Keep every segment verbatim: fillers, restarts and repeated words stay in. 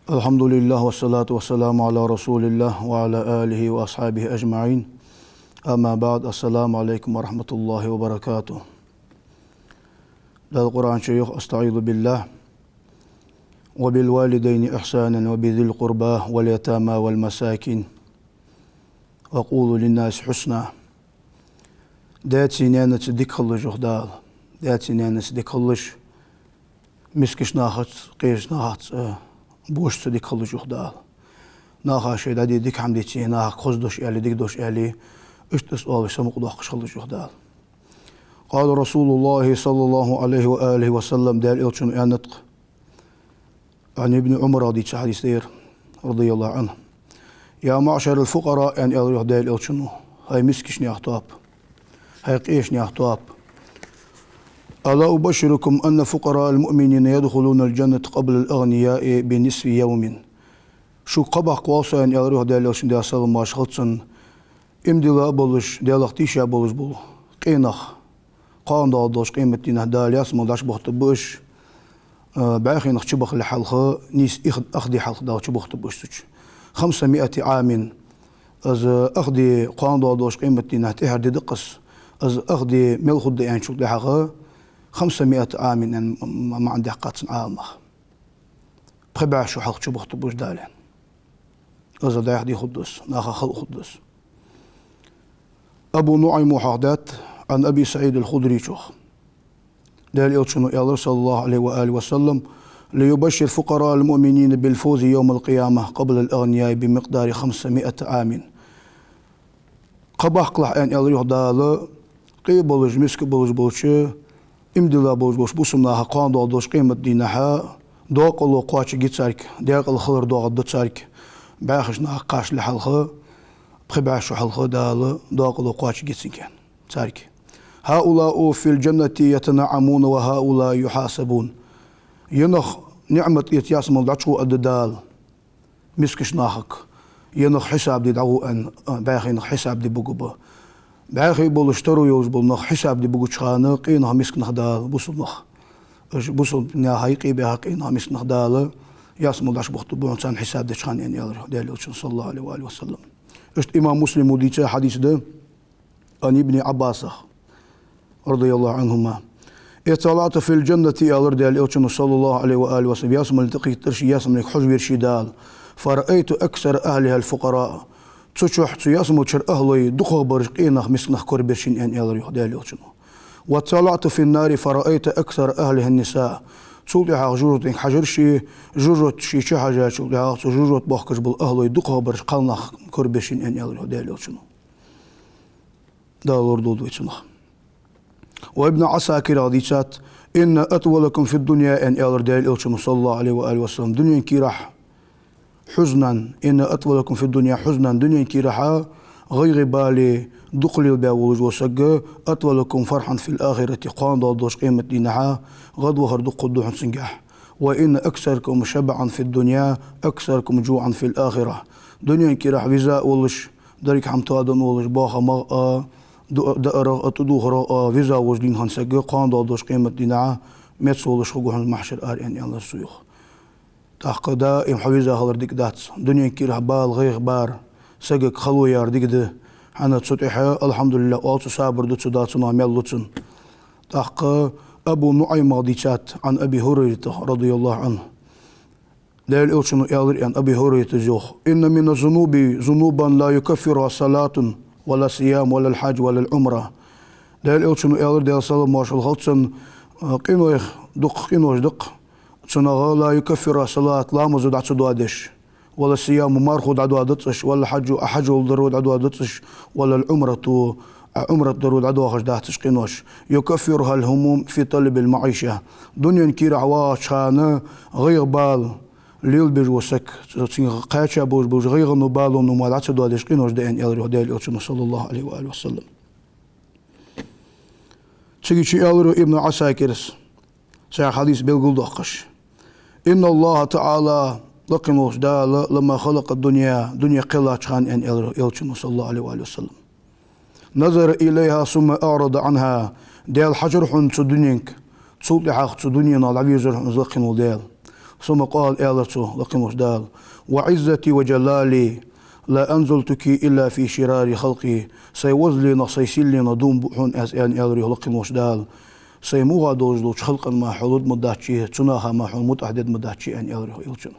الحمد لله والصلاة والسلام على رسول الله وعلى آله وأصحابه أجمعين. أما بعد، السلام عليكم ورحمة الله وبركاته. Дала Къуръан чу йоах: أستعيذ بالله. وبالوالدين إحسانا وبذي القربى واليتامى والمساكين وقولوا للناس حسنا. Даьцеи наьнацеи дика хилалаш, йоах Дала. Даьцеи наьнацеи дика хилалаш, мискача нахаца, къеча нахаца, э, бошца дика хилалаш, йоах Дала. Наха шоай дӀадийха дика хӀама дийцача, нахага хоза дош аьле, дика дош аьле, иштта из оалаш, самукъадоаккхаш хилалаш, йоах Дала. قال رسول الله صلى الله عليه وآله وسلم, Даьла Элчано аьннад-кх, عن ابن عمر, дийца хьадис да ер, رضي الله عنه: يا معشر الفقراء, аьнна аьлар, йоах, Даьла Элчано, хӀай мискача наьха тоаба, хӀай къеча наьха тоаба. ألا أبشركم أن فقراء المؤمنين يدخلون الجنة قبل الأغنياء بنصف يوم. Шуга кхаъ баккха воал со, аьнна аьлар, йоах, Даьла Элчано, Даьла салам-моаршал хилда цунна, иман дилла а болаш, Даьлах тийша болаш бола къе нах кхоана доагӀаш долча къематдийнахьа Дала ялсмала дӀачубохийтаргба уж, э, бӀаьхий нах чубахале хьалха, нийса ах-, ах ди хьалха Дала чубохийтаргба уж цу чу. خمسمائة عام. Из ах ди кхоана доагӀаш долча къематдийнахьа тӀеххьара ди да-кх из. Из ах ди мел хургда аьнначул тӀехьагӀа, خمسمائة عام аьнна м-, м-, маӀан даьккхад цун Ӏаламнаха. Пхи бӀаь шу хьалха чубохийтаргба уж Дала. Из дӀаьха ди хургда из, наха хала хургда из. Абу НуӀайма хьоахадаьд, عن أبي سعيد الخدري чу йоах. Даьла Элчано аьлар, صلى الله عليه وآله وسلم: ليبشر فقراء المؤمنين بالفوز يوم القيامة قبل الأغنياء بمقدار خمسمائة عام. Кхаъ баккхалахь, аьнна аьлар, йоах, Дала, къе болаш, миска болаш болча, иман дилла болаш болча бусалба наха кхоана доагӀаш долча къематдийнахьа декъало кхоачаргья царга, декъала хилар доагӀаргда царга, бӀаьхийча наха кхачале хьалха, пхи бӀаь шу хьалха Дала декъало кхоачаргья царга, царга. هؤلاء في الجنة يتنعمون وهؤلاء يحاسبون. Ер нах ниӀмат эца ялсмала дӀачуоаргда Дала мискача нахага. Ер нах хьисап де дӀагӀо аьнна, а, бӀаьхий нах хьисап де бугаргба. БӀаьхий болаш, таро йолаш бола нах хьисап де бугача хана, къе нах, миска нах Дала, бусалба нах, уж бусалба наьха юкъе баьха къе нах, миска нах Дала ялсмала дӀачубохийтаргба хьона царна хьисап деча хана, аьнна аьлар Даьла Элчано, صلى الله عليه وآله وسلم. Иштта имам Муслима дийца хьадис да, عن ابن عباس رضي الله عنهما: اطلعت في الجنة, аьлар Даьла Элчано, صلى الله عليه وآله وسلم, ялсмале тӀакхийттар ше, ялсмалега хьожавир ше Дала. فرأيت أكثر أهلها الفقراء. Цу чухь, цу ялсмалчара ахӀлой дукхагӀбараш къе нах, миска нах корабир шийна, аьнна аьлар, йоах, Даьла Элчано. واطلعت في النار فرأيت أكثر أهلها النساء. Цул тӀехьагӀа жожагӀатенга хьажар ше, жожагӀате ше чухьажачул тӀехьагӀа цу жожагӀате бохкаш бола ахӀлой дукхагӀбараш кхалнах корабир шийна, аьнна аьлар, йоах, Даьла Элчано. Дала лорадолда вай цунах. Ва Ибн Ӏасакирах дийцад: إن أطولكم في الدنيا, аьнна аьлар Даьла Элчано, صلى الله عليه وآله وسلم, дунен кийрахь хьузна, إن أطولكم في الدنيا حزنا, дунен кийрахьа гӀайгӀеи балеи дукха лелабаь волаш вола саг, أطولكم فرحا في الآخرة, кхоана доагӀаш долча къематдийнахьа гӀадвахар дукха хургда хьона цунгахь. وإن أكثركم شبعا في الدنيا أكثركم جوعا في الآخرة. Дунен кийрахь веза а волаш, деррига хӀама тоаденна волаш, боахамах а, ду-, даарах а, тӀадувхарах а веза волаш дийна хинна саг кхоана доагӀаш долча къематдийнахьа меца волаш хургва хьона махьшара ара, аьнна аьлар цо, йоах. ТӀаккха даим хьо веза хилар дика дац. Дунен кийрахь бала, гӀайгӀа бар, сагага хало яр дика да. ХӀана, цу тӀехьа, алхьамдулиллахӀ, оал цо, сабар ду цо, Дала цунах маьл лу цунна. ТӀаккха Абу НуӀаймах дийцад, عن أبي هريرة رضي الله عنه. Даьла Элчано аьлар, аьнна, Аби ХӀурайрас йоах: إن من الذنوب ذنوبا لا يكفرها صلاة ولا صيام ولا الحج ولا العمرة. Даьла Элчано аьлар, Даьла салам-моаршал хилда цунна, къинойх дукха къинош да-кх, цунах لا يكفرها صلاة, ламазо дӀа ца доадеш, ولا صيام, мархо дӀадоадац уж, ولا الحج, Ӏа хьажол даро дӀадоадац уж, ولا العمرة, Ӏа Ӏумрат даро дӀадоахаш дац уж къинош. يكفرها الهموم في طلب المعيشة. Дунен кийрахь вагӀача хана гӀайгӀа-бала лелабеш вола саг, цунга кхаьча болаш бола гӀайгӀано, балоно мара дӀа ца доадеш къинош да, аьнна аьлар, йоах, Даьла Элчано, صلى الله عليه وآله وسلم. Цигача аьлар, йоах, Ибн Ӏасакирас, цхьа хьадис белгалдоаккхаш: إن الله تعالى, лакха волча Дала, لما خلق الدنيا, дуне кхеллача хана, аьнна аьлар Элчано, صلى الله عليه وآله وسلم, نظر إليها ثم أعرض عنها. Даьла хьажар хьона цу дуненга, Цул тӀехьагӀа цу дуненах дӀавийрзар хьона из лакхе вола Даьла. ثم قال, аьлар цо, лакхе волча Дала: وعزتي وجلالي لأنزلتك إلا في شرار خلقي. Сай возалленах, сай сийлленах дув ма буъ хьона аз, аьнна, аьлар йоах лакхе волча Дала. Сай мугӀа долаш долча халкъа мара хьо лургдац, цу наха мара хьона мутӀахь дергдац, аьнна, аьлар йоах Элчано.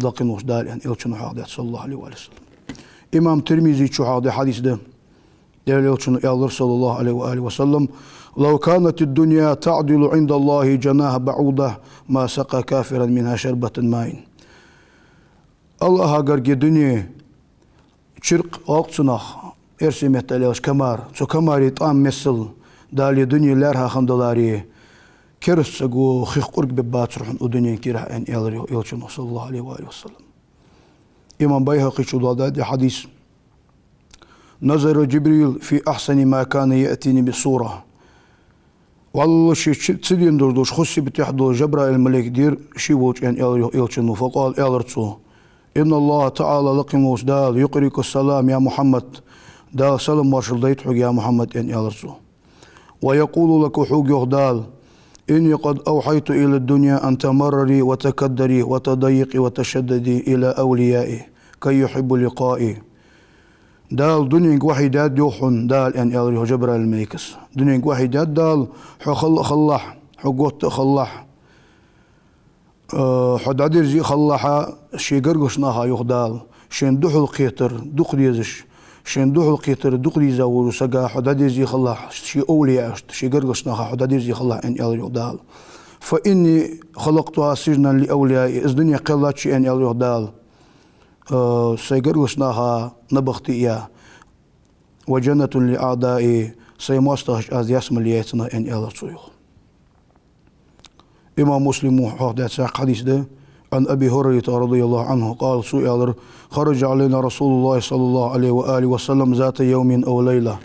Лакхе волча Дала аьнна, Элчано хьоахадаьд, صلى الله عليه وآله وسلم. Имам Тирмизечо хьоахадаь хьадис да. Даьла Элчано аьлар, صلى الله عليه وآله وسلم: لو كانت الدنيا تعدل عند الله جناح بعوضة ما سقى كافرا منها شربة ماء. АллахӀа гарга дуне чиркх, гӀалгӀа цунах, эрсий меттала аьлча, комар, цу комара тӀам миссел Дала дуне лаьрхӀа хинна даларе, кераста саго хих къург бергбацар хьона укх дунен кирахь, аьнна, аьлар йоах Элчано, صلى الله عليه وآله وسلم. Имам БайхӀакъечо доаладаьд ер хьадис: نزل جبريل في أحسن ما كان يأتيني بصورة. Валлахӏи, ший цу ден долаш долча хоза сибатех дола Жабраил малейк дир ше волча, аьнна, аьлар йоах Элчано. فقال, аьлар цо: إن الله تعالى, лакхе волча Дала, يقرئك السلام يا محمد, Дала салам-моаршал дайт хьога, я Мухьаммад, аьнна, аьлар цо. ويقول لك, хьога йоах Дала: إني قد أوحيت إلى الدنيا أن تمرري وتكدري وتضيقي وتشددي إلى أوليائي كي يحبوا لقائي. Дала дуненга вахьий даьд йоах хьона, Дала, аьнна, аьлар йоах Жабраил малейкас. Дуненга вахьий даьд Дала, хьо хала а хилалахь, хьо готта а хилалахь, э, хьо дӀадерза а хилалахь, ший гаргарча наха, йоах Дала, шийна духьалкхетар дукха дезаш, шийна духьалкхетар дукха дезаш волча сага хьо дӀадерза а хилалахь, ший овлияашта, ший гаргарча наха хьо дӀадерза а хилалахь, аьнна, аьлар йоах Дала. فإني خلقتها سجنا لأوليائي, из дуне кхеллад ше, аьнна, аьлар йоах Дала, э, сай гаргарча наха набахта а яь, وجنة لأعدائي, сай моастагӀашта аз ялсмале яьй цунах, аьнна, аьлар цо йоах. Имам Муслимо хьоахадаь цхьа хьадис да. عن أبي هريرة رضي الله عنه قال, цо аьлар: خرج علينا رسول الله صلى الله عليه وآله وسلم ذات يوم أو ليلة.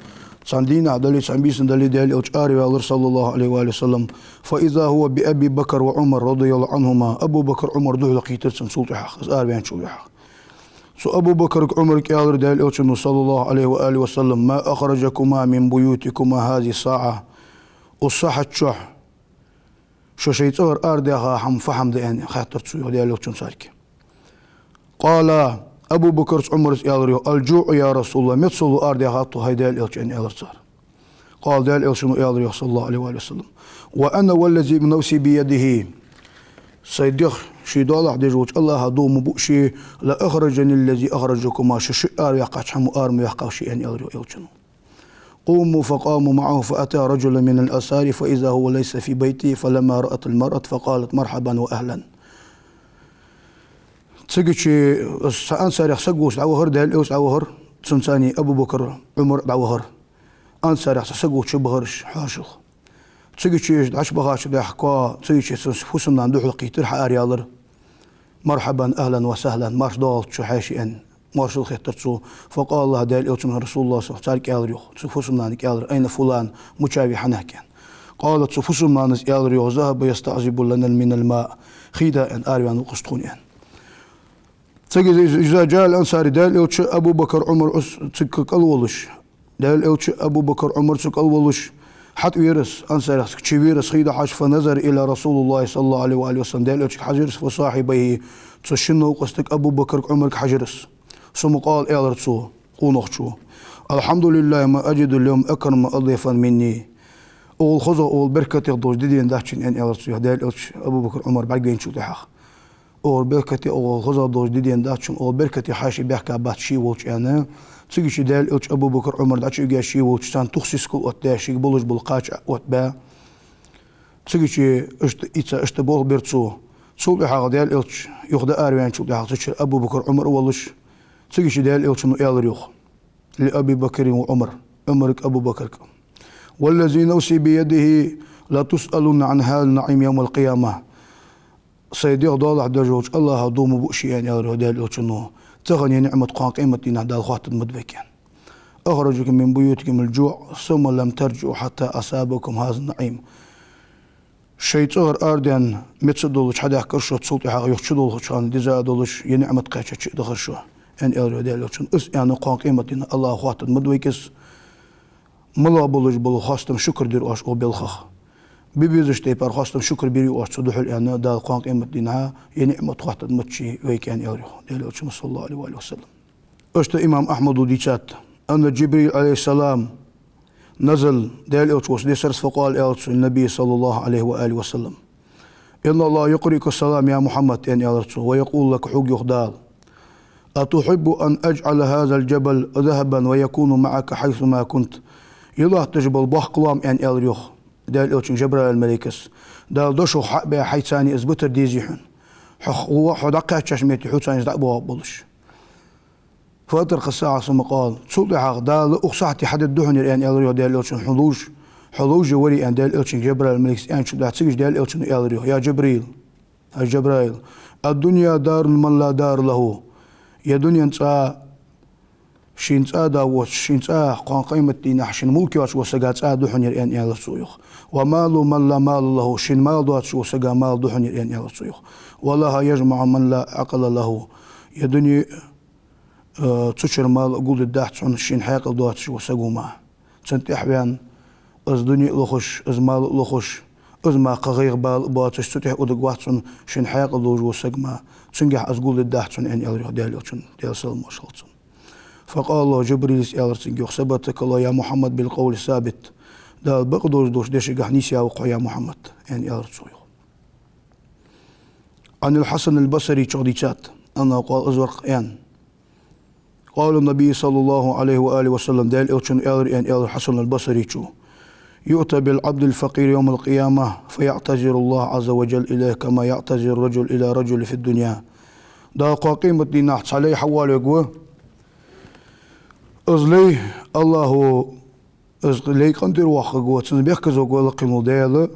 Цхьан дийнахьа дале, цхьан бийсан дале, Даьла Элча араваьлар, صلى الله عليه وآله وسلم, فإذا هو بأبي بكر وعمر رضي الله عنهما. Абу Бакр, Ӏумар духьалкхийттар цунна цул тӀехьагӀа, из араваьнначул тӀехьагӀа. Цу Абу Бакрага, Ӏумарага аьлар Даьла Элчано, صلى الله عليه وآله وسلم: ما أخرجكما من بيوتكما هذه الساعة. Укх сахьата чухь шо шоай цӀагӀара арадаьха хӀама фу хӀама да, аьнна, хаьттар цо йоах Даьла Элчано царга. قالا, Абу Бакрас, Ӏумарас аьлар йоах: الجوع يا رسول الله, мецвало арадаьхад тхо, хӀай Даьла Элча, аьнна, аьлар цар. قال, Даьла Элчано аьлар йоах, صلى الله عليه وآله وسلم: وأنا والذي نفسي بيده. Сай дегӀ ший доалахьа деш волча АллахӀа дув ма буъ ше, لأخرجني الذي أخرجكما, шо шиъ араваьккхача хӀамо ара ма ваьккхав ше, аьнна, аьлар йоах Элчано. قوموا فقاموا معه فأتى رجل من الأنصار فإذا هو ليس في بيته فلما رأته المرأة فقالت: مرحبا وأهلا. Цигача цхьа ансарех саг волча дӀавахар, Даьла Элча дӀавахар, цунца цхьана Абу Бакр, Ӏумар дӀавахар. Ансарех цхьа саг волча чубахар уж хьоашалгӀа. Цигача уж дӀачубахача тӀехьагӀа, цигача цун фусам-нана духьалкхийттар, хьаараялар. مرحبا، أهلا وسهلا, марша доагӀалда шо, хьаьший, аьнна, моаршал хеттар цо. فقال لها, Даьла Элчано, رسول الله صلى الله عليه وسلم, царга аьлар йоах, цу фусам-нанага аьлар: أين فلان؟ Мичав из хьанехк, аьнна. قالت, цу фусам-нанас аьлар йоах: ذهب يستعذب لنا من الماء. Хий да, аьнна, араваьннав-кх из тхона, аьнна. Цига из, из, из جاء الأنصاري, Даьла Элча, Абу Бакр, Ӏумар, Ӏус цига кӀал волаш, Даьла Элча, Абу Бакр, Ӏумар цу кӀал волаш, хьатӀавера из, ансарех цига чувера из хий дӀахьош, فنظر إلى رسول الله صلى الله عليه وآله وسلم, Даьла Элчага хьажар из, وصاحبيه, цу шин новкъостага Абу Бакрага, Ӏумарга хьажар из. ثم قال, аьлар цо, къонахчо: الحمد لله ما أجد اليوم أكرم أضيافا مني. Укхул хозагӀа, укхул беркатегӀа долаш ди денна дац шун, аьнна, аьлар цо, йоах, Даьла Элча, Абу Бакр, Ӏумар бӀаргавайначул тӀехьагӀа. Укхул беркате, укхул хозагӀа долаш ди денна дац шун, укхул беркате хьаьший баьхка бац ше волча, аьнна. Цига ший Даьла Элча, Абу Бакр, Ӏумар дӀачуугаш ше волча, царна тух-сискал оттадаь, шийга болаш бола кхача оттабаь. Цига ший иштта, ица, иштта болх бир цо. Цул тӀехьагӀа Даьла Элча юха дӀаараваьнначул тӀехьагӀа цу чура Абу Бакр, Ӏумар а волаш, цига ший Даьла Элчано аьлар йоах: لأبي بكر وعمر, Ӏумарга, Абу Бакрага: والذي نفسي بيده لتسألن عن هذا النعيم يوم القيامة. Сай дегӀ доалахьа деш волча АллахӀа дув ма буъ ше, аьнна, аьлар йоах Даьла Элчано, тахан ер ниӀмат кхоана къематдийнахьа Дала хоаттаргда ма дий вайга, аьнна. أخرجكم من بيوتكم الجوع ثم لم ترجعوا حتى أصابكم هذا النعيم. Шоай цӀагӀара арадаьнна, меца долаш хьадаьхкар шо, цул тӀехьагӀа юха чудолхача хана дизза а долаш, ер ниӀмат кхаьчача а дахар шо, аьнна, аьлар йоах Даьла Элчано. Из аьнна, кхоана къематдийнахьа АллахӀа хоаттаргда ма дий вайга из. МалагӀа болаш бола хоастам, шукр дир оаш укх балхах? бе безача тайпара хоастам, шукр бир оаш цу духьал, аьнна, Дала кхоана къематдийнахьа ер ниӀмат хоаттаргда ма дий вайга, аьнна, аьлар йоах Даьла Элчано, саллаллахӀу Ӏалайхи ва саллам. Иштта имам Ахьмада дийцад: «أن جبريل عليه السلام نزل», Даьла Элча вовзаш висар, «فقال», аьлар цо, «للنبي صلى الله عليه وآله وسلم: إن الله يقرئك السلام يا محمد», аьнна, аьлар цо, «ويقول لك», хьога йоах Дала: «أتحب أن أجعل هذا الجبل ذهبا ويكون معك حيثما كنت». Е латташ бола боккха лоам, аьнна, аьлар йоах Даьла Элчанга Жабраил малейкас. Дала дошох хьа а баь, хьайца из битар дезий хьона. Хьо, хьо дӀакхаьчача метте хьоца из дӀа а боагӀаргболаш. «فأطرق الساعة ثم قال». Цул тӀехьагӀа Дала укх сахьате хьадергда хьона ер, аьнна, аьлар йоах Даьла Элчано, хьо ловш, хьо ловш варий, аьнна, Даьла Элчанга Жабраил малейкас аьнначул тӀехьагӀа, цигача Даьла Элчано аьлар йоах: «يا جبريل», хӀай Жабраил, «الدنيا دار من لا دار له». Ер дуне цӀа, шийна цӀа да воацаш, шийна цӀа, кхоана къематдийнахьа шийна мулк йоацаш волча сага цӀа да хьона ер, аьнна, аьлар цо йоах. «ومال من لا مال له», шийна мал доацаш волча сага мал да хьона ер, аьнна, аьлар цо йоах. «ولها يجمع من لا عقل له». Ер дуне, э, цу чура мал а гулдергдац хьона шийна хьаькъал доацаш волча саго мара. Цунна тӀехьа ваьнна, из дуне а лохаш, из мал а лохаш, из мара кхы гӀайгӀа-бала а боацаш, цу тӀехьа удаш вац хьона шийна хьаькъал долаш вола саг мара. Цунгахьа из гулдергдац хьона, аьнна, аьлар йоах Даьла Элчано, Даьла салам-моаршал хилда цунна. «فقال له جبريل», аьлар цунга йоах: «ثبتك الله يا محمد بالقول الثابت». Дала бакъдолаш долча дешагахьа нийсъяьй хьо, я Мухьаммад, аьнна, аьлар цо йоах. عن الحسن البصري, цо дийцад, أنه قال, из вар-кх аьнна. قال النبي صلى الله عليه وآله وسلم, Даьла Элчано аьлар, аьнна, аьлар Хьасан аль-Басрийчо: «يؤتى بالعبد الفقير يوم القيامة فيعتذر الله عز وجل إليه كما يعتذر الرجل إلى رجل في الدنيا». Дала кхоана къематдийнахьа цхьа лай хьавоалавергва. Из лай АллахӀо, из лай къинтӀера воаккхаргва, цунна бехказоргва лакхе вола Даьла,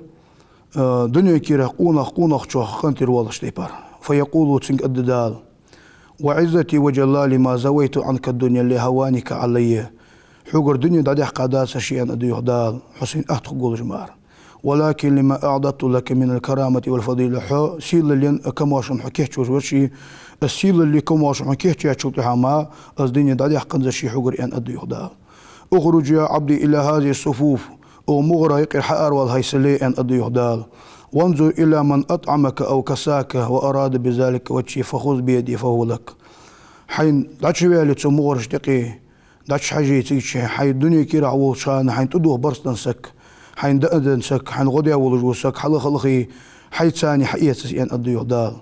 э, дунен кийрахь къонах къонахчох къинтӀера воаллача тайпара. «فيقول», цунга аргда Дала: «وعزتي وجلالي ما زويت عنك الدنيا لهوانك علي». Хьогара дуне дӀадаьккха дацар ше, аьнна, аргда йоах Дала, хьо сайна атта хургволаш мара. «ولكن لما أعددت لك من الكرامة والفضيلة». Хьо сийлаллен а камаьршонна хьо кийчвеш вар ше, из сийлалли камаьршо хьона кийчваьчул тӀехьагӀа мара из дуне дӀадаьккханзар ше хьогара, аьнна, аргда йоах Дала. «اخرج يا عبدي إلى هذه الصفوف». Укх мугӀара юкъера хьааравала, хӀай са лай, аьнна, аргда йоах Дала. «وانظر إلى من أطعمك أو كساك وأراد بذلك وجهي فخذ بيده فهو لك». Хьайна дӀачуваьле цу мугӀарашта юкъе, дӀачухьажий цигача, хьай дунен кийрахь волча хана хьайна тӀадувха барзкъа денна саг, хьайна даа денна саг, хьайна гӀо даь волаш вола саг хьалха-хьалхе хьайца хьаэца из, аьнна, аргда йоах Дала.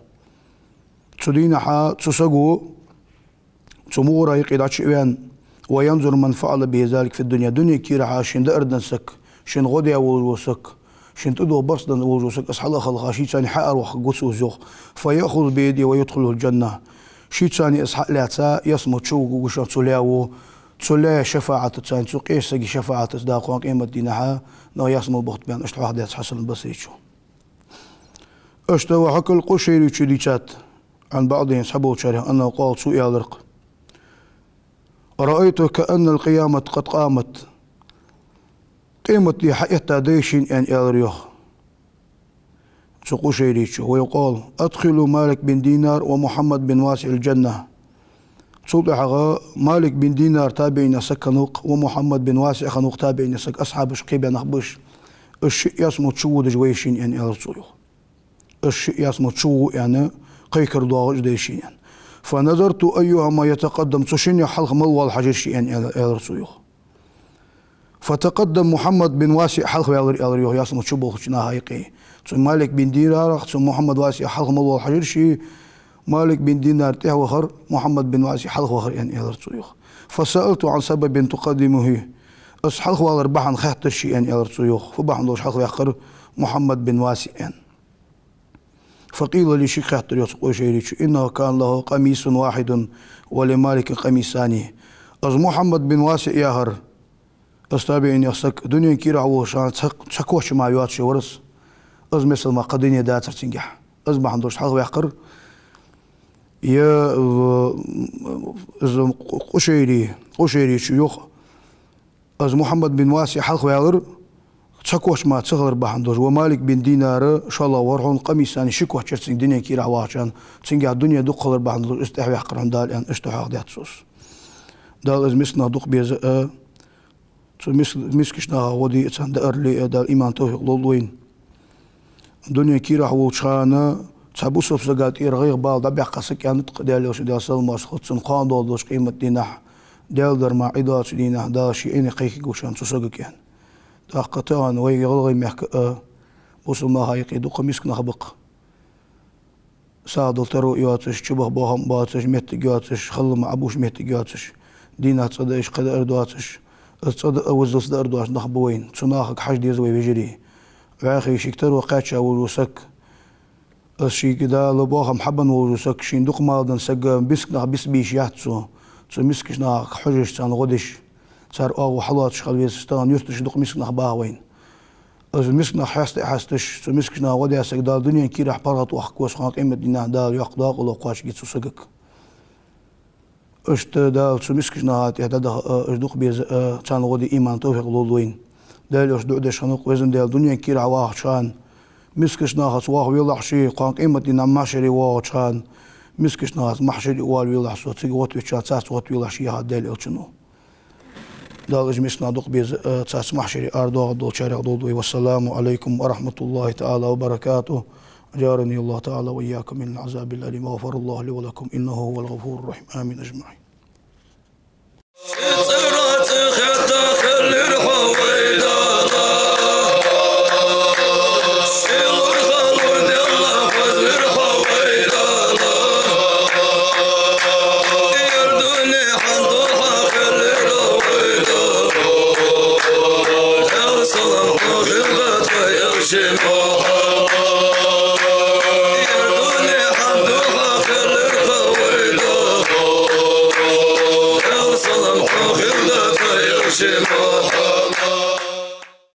Цу дийнахьа цу саго цу мугӀара юкъе дӀачу а ваьнна, «وينظر من فعل به ذلك في الدنيا». Дунен кийрахьа шийна даар денна саг, шийна гӀо даь волаш вола саг, шийна тӀадувха барзкъа денна волаш вола саг, из хьалха-хьалха шийца хьааравоаккхаргва цо из, йоах. «فيأخذ بيده ويدخله الجنة». Шийца из хьа а лаьца, ялсмала чу вугаргва из, цу лаьво, цу лая шафаӀатаца, цу къеча сага шафаӀатаца Дала кхоана къематдийнахьа наха ялсмала бахийта, аьнна, иштта хьоахадаьд Хьасан аль-Басрийчо. Иштта وحكى القشيري, цо дийцад, عن بعضهم, цхьаболчарех, أنه قال, цо аьлар-кх: «رأيت كأن القيامة قد قامت». Къематди хьаэтта даьд шийна, аьнна, аьлар йоах цу Къушайрийчо. «ويقال: أدخلوا مالك بن دينار ومحمد بن واسع الجنة». Цул тӀехьагӀа Малик бин Динар табиӀинех саг хиннав-кх, ва Мухьаммад бин ВасиӀ хиннав-кх табиӀинех саг, асхьабашка кхебаьннех ба уж. Уж шиъ ялсмала чу вода вай шийна, аьнна, аьлар цо йоах. Уж шиъ ялсмала чу во, аьнна, кхайкадоагӀаш да шийна, аьнна. «فنظرت أيهما يتقدم», цу шиннех хьалха мала воал хьажар ше, аьнна, аьлар цо йоах. «فتقدم محمد بن واسع», хьалха ваьлар, аьлар йоах, ялсмала чу болхача наха юкъе. Цу Малик бин Динарах, цу Мухьаммад ВасиӀах хьалха мала воал хьажар ше, Малик бин Динар тӀехьа вахар, Мухьаммад бин ВасиӀ хьалха вахар, аьнна, аьлар цо йоах. «فسألت عن سبب تقدمه». Аз хьалха валара бахьан хаьттар ше, аьнна, аьлар цо йоах. Фу бахьан долаш хьалха ваьккхар Мухьаммад бин ВасиӀ, аьнна. «فقيل لي», шийга хаьттар йоах цу Къушайрийчо: «إنه كان له قميص واحد ولمالك قميصان». Из Мухьаммад бин ВасиӀ яхар, из табиӀинех саг, дунен кийрахь волча хана цхьа, цхьа коч мара йоацаш вар из. Из миссел мара кхы дуне дацар цунгахь. Из бахьан долаш хьалха ваьккхар. Е, э, из Къушайри, Къушайрийчо йоах, из Мухьаммад бин ВасиӀ хьалха ваьлар, цхьа коч мара ца хилар бахьан долаш, ва Малик бин Динар шоллагӀа вар, хьона къамисан ши коч яр цунга дунен кийрахь вахача хана, цунгахь дуне дукха хилар бахьан долаш, из тӀехьаваьккхар хьона Дала, аьнна, иштта хьоахадаьд цо из. Дала из миска нах дукха беза а, цу мис-, мискача наха гӀо де а, царна даар ле а Дала иман, товфикъ лолда вайна. Дунен кийрахь волча хана цхьа бусалба сага тӀера гӀайгӀа, бала дӀабаьккха саг кхы а низ дац, Даьла Элчано, Даьла салам-моаршал хилда цунна, кхоана доагӀаш долча къематдийнахьа, Даьла дар мара Ӏи доацача дийнахьа, Дала ший Ӏинах кхайкаргва шоана цу сагага, аьнна. ТӀаккха тахан вай гӀалгӀай мехка а бусалба наха юкъе дукха миска нах ба-кх. СагӀа дала таро йоацаш, чубаха бохам боацаш, моттиг йоацаш, хала ма Ӏабуш моттиг йоацаш, дийнахьа цӀа даа, иштта кхы даар доацаш, из цӀа даа, виззалца даар доацаш нах ба вайна. Цу нахага хьажа деза вай, вежарий. ВӀаьхий шийга таро кхаьча волаш вола саг, из шийга Дала бохам хьабенна волаш вола саг, шийна дукха мел денна саг, миска нах бицбе йиш яц цо. Цу мискача нахага хьожаш, царна гӀо деш, цар оагӀув хьалоацаш хила веза. Тахан юрташка дукха миска нах баха вайна. Из миска нах хьаста а хьесташ, цу мискача наха гӀо даь саг Дала дунен кийрахь паргӀата вахаргва цо, кхоана къематдийнахьа Дала йоккха дакъа ло кхоачаргья цу сагага. Иштта Дала цу мискача наха тӀа дӀадаха а, уж дукха беза а, царна гӀо де иман, товфикъ лолда вайна. Даьла Элчано дуӀа деш хиннав-кх: Веза Даьла, дунен кийрахь вахача хана мискача нахаца ваха велахь со, кхоана къематдийнахьа махьшаре воагӀача хана мискача нахаца махьшаре вала велахь со, цига гӀо деча хана царца гӀо велахь со, яхад Даьла Элчано. Дала уж миска нах дукха беза а, царца махьшаре арадоагӀаргдолчарех долда вай. والسلام عليكم ورحمة الله تعالى وبركاته. أجارني الله تعالى وإياكم من العذاب الأليم، وغفر الله لي ولكم إنه هو الغفور الرحيم. آمين أجمعين.